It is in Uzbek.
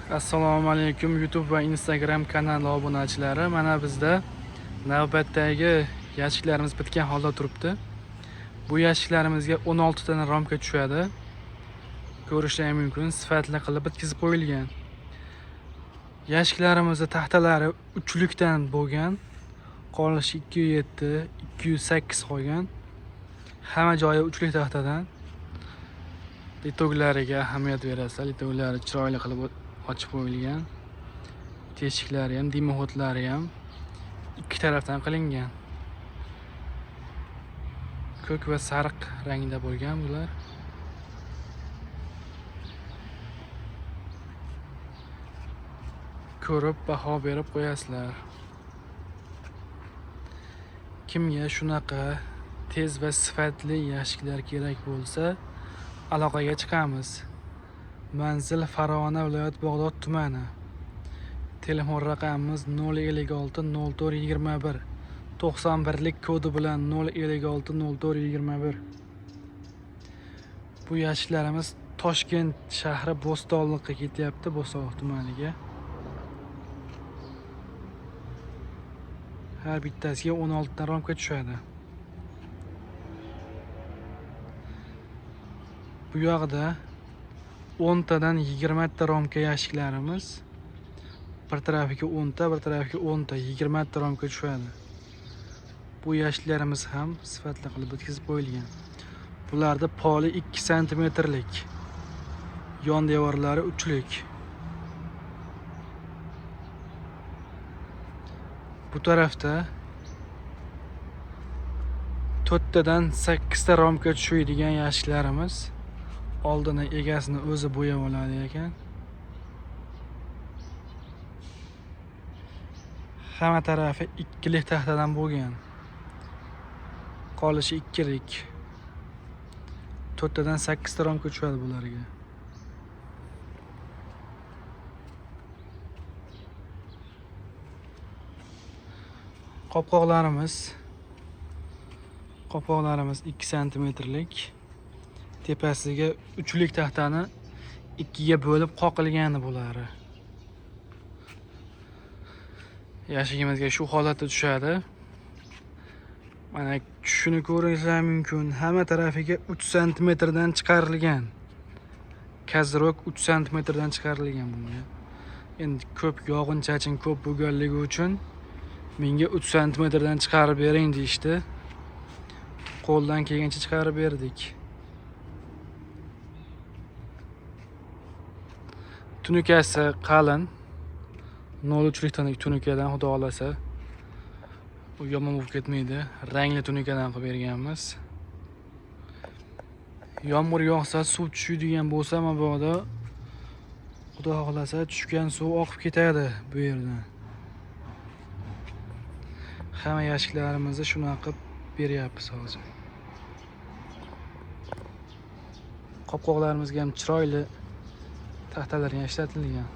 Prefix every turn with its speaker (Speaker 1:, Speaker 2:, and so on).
Speaker 1: Assalomu alaykum YouTube va Instagram kanali obunachilari. Mana bizda navbatdagi yashiklarimiz bitgan holda turibdi. Bu yashiklarimizga 16 ta ramka tushadi. Ko'rishingiz mumkin, sifatli qilib bitkizib qo'yilgan. Yashiklarimizni taxtalari uchlikdan bo'lgan. Qolishi 207, 208 qolgan. Hamma joyi uchlik taxtadan. Litoglariga ahamiyat berasizlar. Litoglari chiroyli qilib ochib qo'yilgan. Teshiklari ham, dimoxodlari ham ikki tarafdan qilingan. Ko'k va sariq rangda bo'lgan bular. Ko'rib baho berib qo'yasizlar. Kimga shunaqa tez va sifatli yashiklar kerak bo'lsa, aloqaga chiqamiz. Manzil Farg'ona viloyat Bag'dod tumani. Telefon raqamimiz 056 04 21 91lik kodi bilan 056 04 21. Bu yashiklarimiz Toshkent shahri Bo'stonliqqa ketyapti, Bo'stonliq tumaniga. Har bittasiga 16 ta ramka tushadi. Bu yoqda 10 tadan 20 ta ramka yashiklarimiz. Bir tarafiga 10 ta, bir tarafiga 10 ta, 20 ta ramka tushadi. Bu yashiklarimiz ham sifatli qilib bitkizib qo'yilgan. Bularda poli 2 santimetrlik. Yon devorlari 3lik. Bu tarafda 4 tadan 8 ta ramka tushadigan yashiklarimiz. Oldini egasini o'zi bo'yab oladi ekan. Hamma tarafi ikkilik taxtadan bo'lgan. Qolishi ikkilik. 4 tadan 8 ta ramka tushadi bularga. Qopqoqlarimiz 2 santimetrlik. Tepasiga uchlik taxtani ikkiga bo'lib qoqilgani bulari. Yashigimizga shu holatda tushadi. Mana tushishini ko'rishingiz mumkin. Hamma tarafiga 3 santimetrdan chiqarilgan. Kazirok 3 santimetrdan chiqarilgan bunga. Endi ko'p yog'in-chachin ko'p bo'lganligi uchun menga 3 santimetrdan chiqarib bering deyishdi. Qo'ldan kelgancha chiqarib berdik. Tunukasi qalin. 0.3lik tunukadan xudo xolasa u yomon bo'lib ketmaydi. Rangli tunukadan qilib berganmiz. Yomg'ir yog'sa suv tushadigan bo'lsa mabodo xudo xolasa tushgan suv oqib ketadi bu yerdan. Hamma yashiklarimizni shunaqa qilib beryapmiz hozir. Qopqoqlarimizga ham chiroyli taxtalar ishlatilgan.